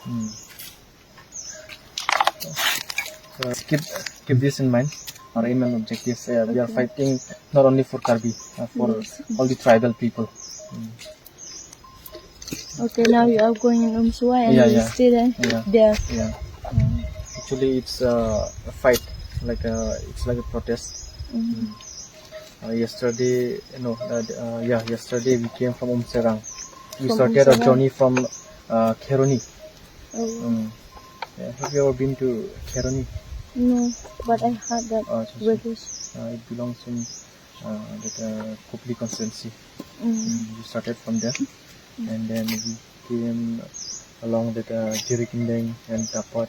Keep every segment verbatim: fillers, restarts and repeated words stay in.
Hmm. Uh, keep keep this in mind. Our aim and objective, uh, we are fighting not only for Karbi, uh, for all the tribal people. Mm. Okay, now you are going in Umswa and Yeah, you yeah. Stay there. Yeah. There. Yeah. Actually, it's uh, a fight, like a it's like a protest. Mm. Uh, yesterday, no, uh, d- uh, yeah, yesterday we came from Umserang. We From started our Umserang. Journey from uh, Kheroni. Oh, Mm. Yeah, have you ever been to Kheroni? No, but I heard that Oh, it's village. Uh, it belongs in uh, that uh, Kopili constituency. Mm. Mm, we started from there, and then we came along that uh, Jirikindeng and Tapat,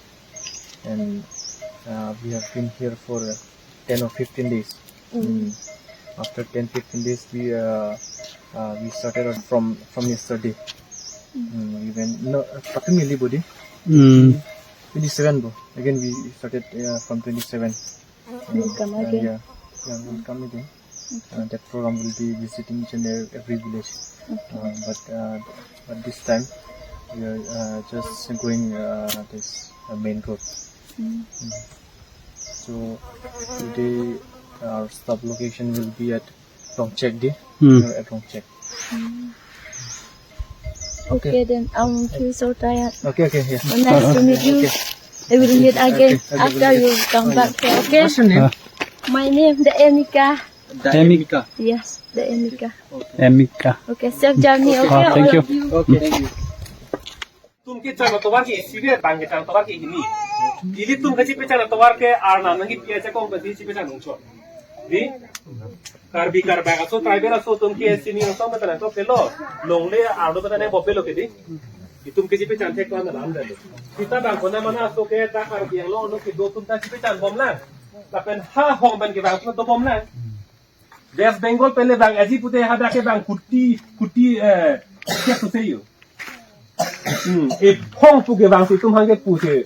and uh, we have been here for uh, ten or fifteen days. Mm. Mm. After ten, fifteen days, we uh, uh, we started out from from yesterday. Mm, we went no, uh, Patung Ili Bodi, Hmm. twenty-seven bo. Again, we started uh, from twenty-seven. We'll come Uh, again. Yeah, yeah, we'll come again. Uh, that program will be visiting each and every, every village. Uh, but uh, but this time we are uh, just going uh, this uh, main road. Mm. So today our stop location will be at Rongchek di. Hmm. We're at Rongchek. Okay, then I will feel so tired. Okay, okay, yeah. Nice to meet you. Okay. I will meet again Okay, okay, after okay. You come back here, okay? What's your name? My name, the Emika. Emika. Yes, the Emika. Emika. Okay, safe journey, okay? Ah, thank All you. Of you. Okay, thank you. Tum kechan atovar ke isi vet, bang kechan atovar ke hini. Ili tum kachepechan atovar ke Arnam nangkepi ajakong pensi chepechan ungchot. Di Karbi Karbak aso tribal aso tum ke sini aso mata nangtop pelo. Longle arlo mata nangpop pelo ke di. Itum kachepechan thek tuan alam dalo. Sita bang kona mana aso ke ta Karbi Anglong lo kedo atum ta chepechan bomlang. Lapen ha hong pen ke bang atum dobomlang. West Bengal pen le bang aji pute hadak ke bang kuti kuti eh kya to seyo. Hmm, e phong pu ke bang si tum hang ke pu se.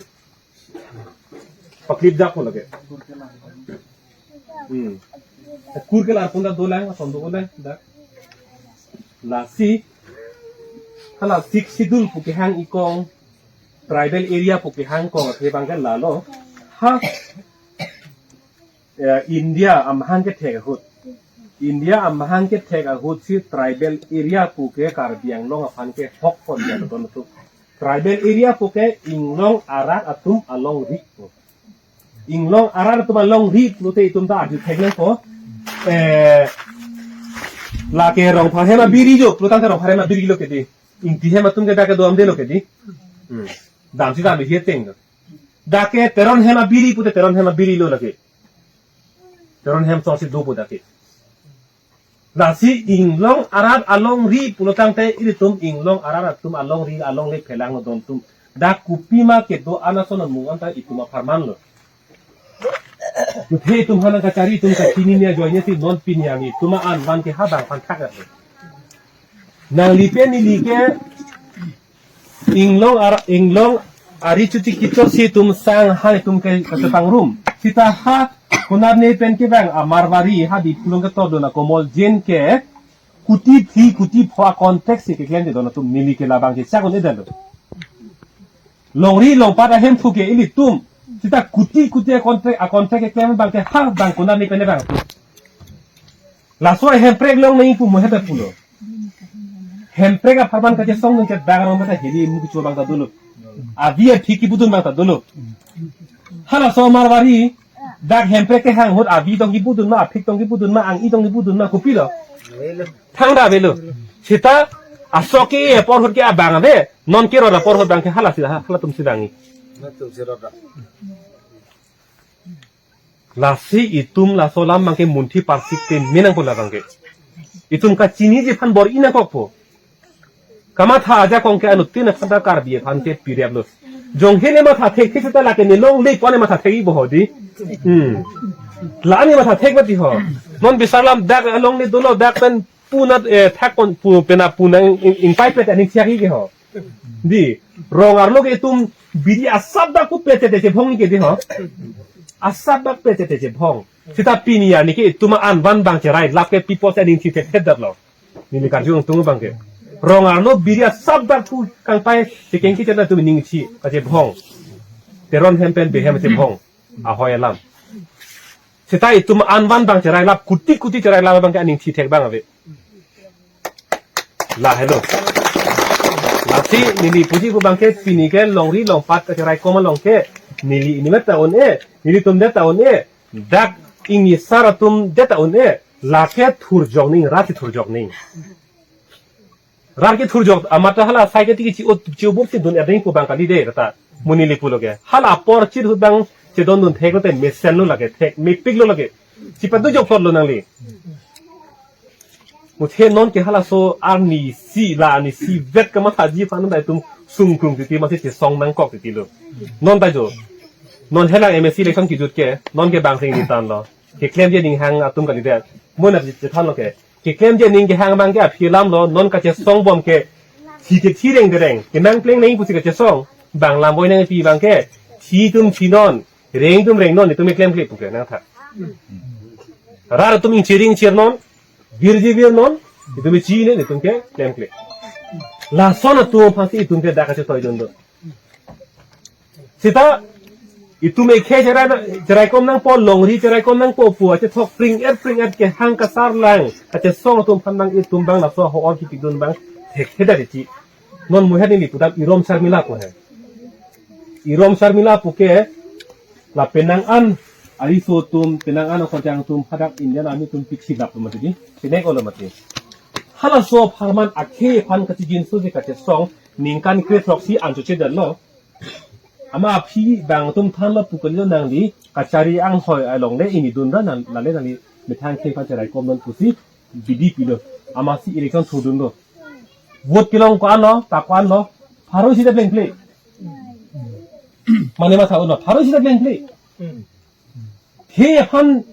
Paklip jak ko lage. Hmm. Kur ke lar pun da dolang, ason dolang da. Lasi hala Sixth Schedule pu ke hang ikong, tribal area pu ke hang kong, athe bang ke lalo. Ha, eh, India amahang kethek ahut. India amahang kethek ahut si tribal area pu ke Karbi Anglong aphan ke hok pon dia beton tu. Tribal area pu ke inglong arat atum alongri pu. Inglong arat atum alongri pulote itum ta arju thek nangpo. Eh, lake Rongphar hem abiri jo, pulotangte Rongphar hem abiri lo ke di. Ingti hem atum ke dak ke do-an de lo ke di. Hmm. Damsi dam hi teng. Dak ke Teron hem abiri pute Teron hem abiri lo lake. Teron hem song si do pu dak ke. Lasi inglong arat alongri pulotangte ilitum inglong arat atum alongri alongle phelang lo don tum. Dak kopima kedo-an ason amu anta itum apharman lo. Tuthe itum hana kachari itum kachini ni ajoine si non pini ang itum an van ke habang phan thak ate. Nangli pen ili ke inglong ar inglong ari chuti kicho si itum sang ha itum ke kachepangrum. Sita ha konat ne pen ke bang a Marwari ha di pulong ke todo na Komol Jen ke kuti phli kuti pho a context si keklem de don atum neli ke labang ke chakun edalo. Longri longpat ahem phu ke ilitum. Sita kuti kuti a context a context keklem bang ke ha bang konat ne pen bang. Laso Hemprek long nang pu mo heta pulo. Hemprek apharman kachesong nang ke bang rong mata heli mu kicho bang ta dolo. Avi aphik kibudun bang ta dolo. Halaso Marwari dak Hemprek ke hang ahut avi tong kibudun ma, aphik tong kibudun ma, ang-i tong kibudun ma, kopilo. Thangta avelo. Sita aso ke apor ahut ke abang ave, non ke rot apor ahut bang ke hala si halatum si bang-i. Lasi itum laso alam bang ke munthi parsik te menang po labang ke. Itum kachiniji aphan bor-i nangkokpo. Kamatha ajakong ke anuttin aphan ta Karbi aphan ke pirep lo. Jong hele matha thek thek seta lake ne longle pon ne matha thek-i bo ho di. Hmm. La ne matha thek mati ho. Non bisar alam dak longle dolo dak pen punat eh thak kon pu pena puna ing ing pai pet aning siak-i ke ho. Di, rong arlo ke itum biri asap dak ku pete te chebhong ke di ho. Asap dak pete te chebhong. Sita pini ya neke itum an van bang cherai lap ke people sa ning si tet tet lo. Neli karju tung bang ke. Rong arlo biri asap dak pu kangpai chekengki chena tu ning chi kachebhong. Teron hem pen behem chebhong. Ahoi alam. Seta itum anvan bang cherai lap kuti kuti cherai lap bang ke aning thithek bang ave. La helo. Lasi neli puji pu bang ke pini ke longri longpat kacherai kom along ke neli inimet ta un-e, nelitum det ta un-e, dak ingni sar atum det ta un-e, lake thurjok ning, rat si thurjok ning. Rat ke thurjok, amat hala sai ke tiki chi-o, chi-o bur si dun erding pu bang kali de, rata. Mo neli pulo ke. Hala apor chit hut bang chedondun thek lo te mesen lo lake, thek mepik lo lake. Chipat dujok plot lo nangli. Muthe non ke halaso arni si la arni si vet kamathaji aphan dai tum sungkrung titi masi chesong nangkok titi lo. Non ta jo. Non helang M A C election kijut ke, non ke bang sing ni tan lo. Keklemji aning hang atum kali det. Mo na chethan lo ke. Keklemji aning kehang bang ke aphi alam lo, non kachesong bom ke. Thi ke thi reng dereng. Kenang pleng neng pusi kachesong. Bang lam boi nangpi bang ke. Thi tum thi non. Reng tum reng non, itum klemkle pu ke nangtha. Rat atum ingchir ingchir non, birji bir non, itum ichi ne, itum ke klemkle. Lason atum aphansi itum ke dak kachetoi dun do. Seta, itum ekhei cherai na, cherai kom nangpo, longri cherai kom nangpo pu, achethok pring et pring et kehang kasar lang, kachesong atum aphan bang itum bang laso ho-or kipidun bang, thek theda dichi. Non muher neli pudam Irom Sharmila pu he. Irom Sharmila pu ke la penang an ariso atum, penang an akorjang atum hadak Indian Army atum pichi lap lo mati di. Sinek olo mati. Halaso apharman akhei aphan kachijinso je kachesong ningkan kre throksi an choche dan lo. Ama aphi bang atum than lo pu kali lo nangli kachari anghoi along le ini dun ra nang lale nangli methang khei aphan cherai kom non pusi bidi pilo. Amatsi election thurdun do. Vote kelong ko-an lo, ta ko-an lo. Pharo isi ta plengple. Mane matha uno, pharo isi ta plengple. He aphan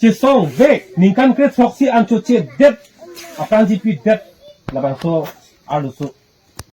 chesong vek, ningkan kre throksi an choche det, aphrangsi pidet, labangso arloso